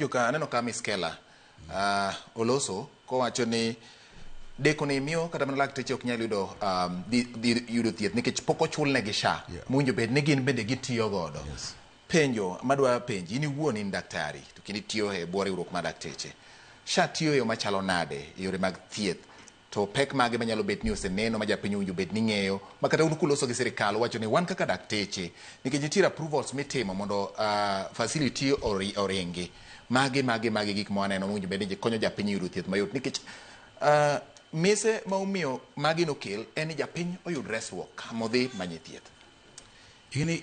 Ka aneno ka Miss Kela oloso kowacho ni deko ni miyo kata mana lakteche ok nyal yudo dhi yudo thieth nikech pok ochulnegi SHA mowinjo bed ni gin bende gitiyo godo. Penjo madwa penji in iwuon in daktari to kendo itiyo e bwo riwruok mar dakteche. SHA tiyo e yo machalo nade e yore mag thieth to pek mage manyalo bet ni oseneno ma japiny owinjo bed ni ng'eyo ma kata un kuloso gi sirikal uwacho ni wan kaka dakteche nikech nitiere approvals mitimo mondo facility oringi mage mage mage gik ma waneno mowinjo bed ni konyo japiny yudo thieth mayot nikech mise ma omiyo magi nokel en ni japiny oyud resruok kamodhi manye thieth. Gini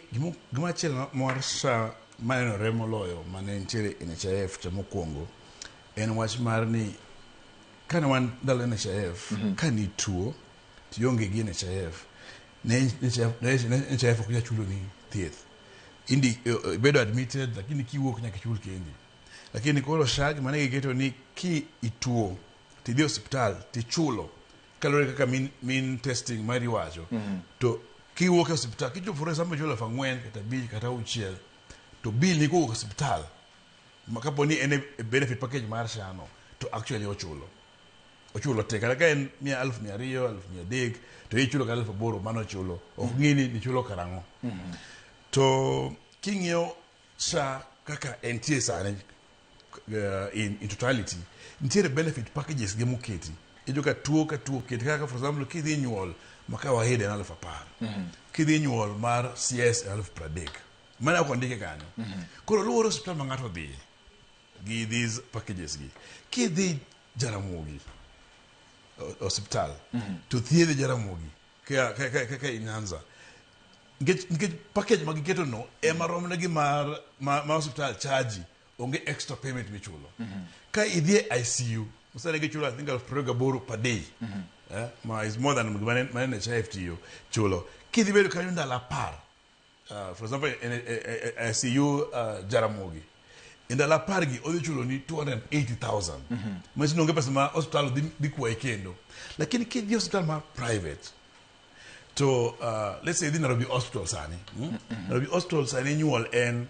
gima achiel mar SHA manenore moloyo mane nitiere NHIF cha mokwongo en wach mar ni kane wan ndalo NHIF ka nituo to ionge gi NHIF ne NHIF ok nyal chuloni thieth indi ibedo admitted lakini kiwuok nyaka ichul kendi lakini koro SHA gima ne giketo ni ki ituo tidhi e osiptal tichulo kaluwore kaka mean testing mari wacho to kiwuok e osiptal kichulo for example ichulo 4,000 kata 5 kata 6 to bill ni kowuok e osiptal ma kapo ni en e benefit package mar SHA no to actually ochulo te kata ka en mia 200,000 300,000 to ichulo kata 8,000 mano ochulo ok ng'i ni ichulo karang'o to king'iyo SHA kaka entie sani in totality nitiere benefit packages gi moketi iyudo ka tuo ka tuo oketi kaka for example kidhi nyuol ma kawaida en 10,000 kidhi nyuol mar CS en 30,000 mana ok ondike kanyo koro luwore osiptal ma ng'ato odhiye gi these packages gi kidhi Jaramogi osiptal to thiedhi Jaramogi kaka i Nyanza nikech package ma giketo no ema romne gi mar ma osiptal charge onge extra payment michulo ka idhi e ICU sani gichulo I think 28,000 per day ma is more than gima ne NHIF tiyo chulo kidhi bedo kanyo ndalo 10 for example in ICU Jaramogi e ndalo 10 gi odhi chulo ni 280,000 manyiso ni onge pesa ma osiptal dhi kwayi kendo lakini kidhi e osiptal mar private to let's say idhi Nairobi Hospital sani Nairobi Hospital sani nyuol en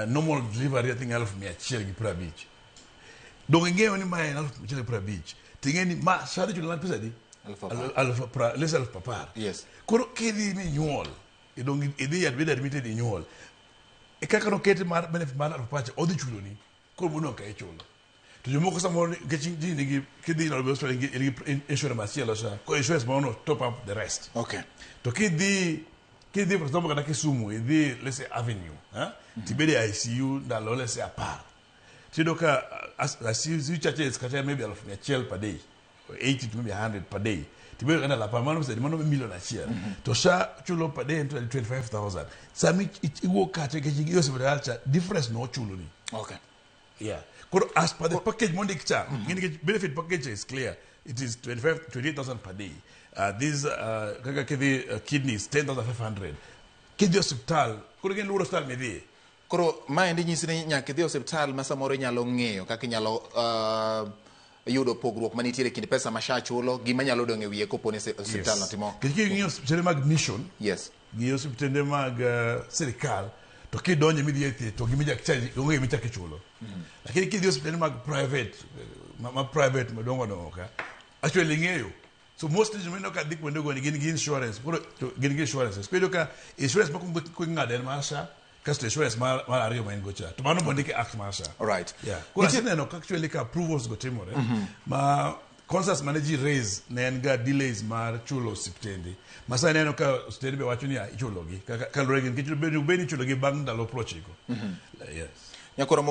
normal delivery I think 150,000 donge ing'eyo ni mae en 150,000 ting'e ni ma SHA dhi chulo na pesa adi let's say 10,000 koro kidhi minyuol idong idhi admitted admitted inyuol e kaka noketi mar benefit mar 10,000 odhi chuloni koro modong' ka ichulo to jomoko samoro nikech ji nigi kidhi Nairobi Hospital in gi insurance machielo SHA koro insurance moro no top up the rest to kidhi for example kata Kisumu idhi let's say Avenue tibede ICU ndalo let's say 10 tiyudo ka ICU charges kata maybe 100,000 per day 80 to maybe 100 per day tibedo ka ndalo 10 mano pesa mano 1,000,000 to SHA chulo per day en 25,000 sami iwuok kacha nikech idhi e osiptal cha difference no ochuloni yeah koro as per the package mondik cha nikech benefit package is clear it is 25 28,000 per day this kaka kidhi kidneys 10,500 kidhi osiptal koro gin luoro osiptal midhiye koro maendi nyisi ni nyaka idhi osiptal ma samoro inyalo ng'eyo kaka inyalo yudo pogruok manitiere kind pesa ma SHA chulo gi manyalo dong' e wiye kopo ni osiptal no timo nikech king'iyo osiptende mag mission gi osiptende mag sirikal to kidonje midhi e thieth to gimichak charge onge gimichak ichulo lakini kidhi osiptende mag private ma private madongo dongo ka actually ing'eyo so mostly joma ineno ka dhi kuonde go ni gin gi insurance koro to gin gi insurances koro iyudo ka insurance mokwongo ing'ado en mar SHA kasto insurance mar ariyo ma in go cha to mano mondiki act mar SHA Yeah. Koro aseneno ka actually ka approvals go timore ma concerns mane ji raise ne en ga delays mar chulo osiptende ma sani aneno ka osiptende be wacho ni ichulogi kaluwore gi nikech bed ni ichulogi bang' ndalo 90 yes Nyakoro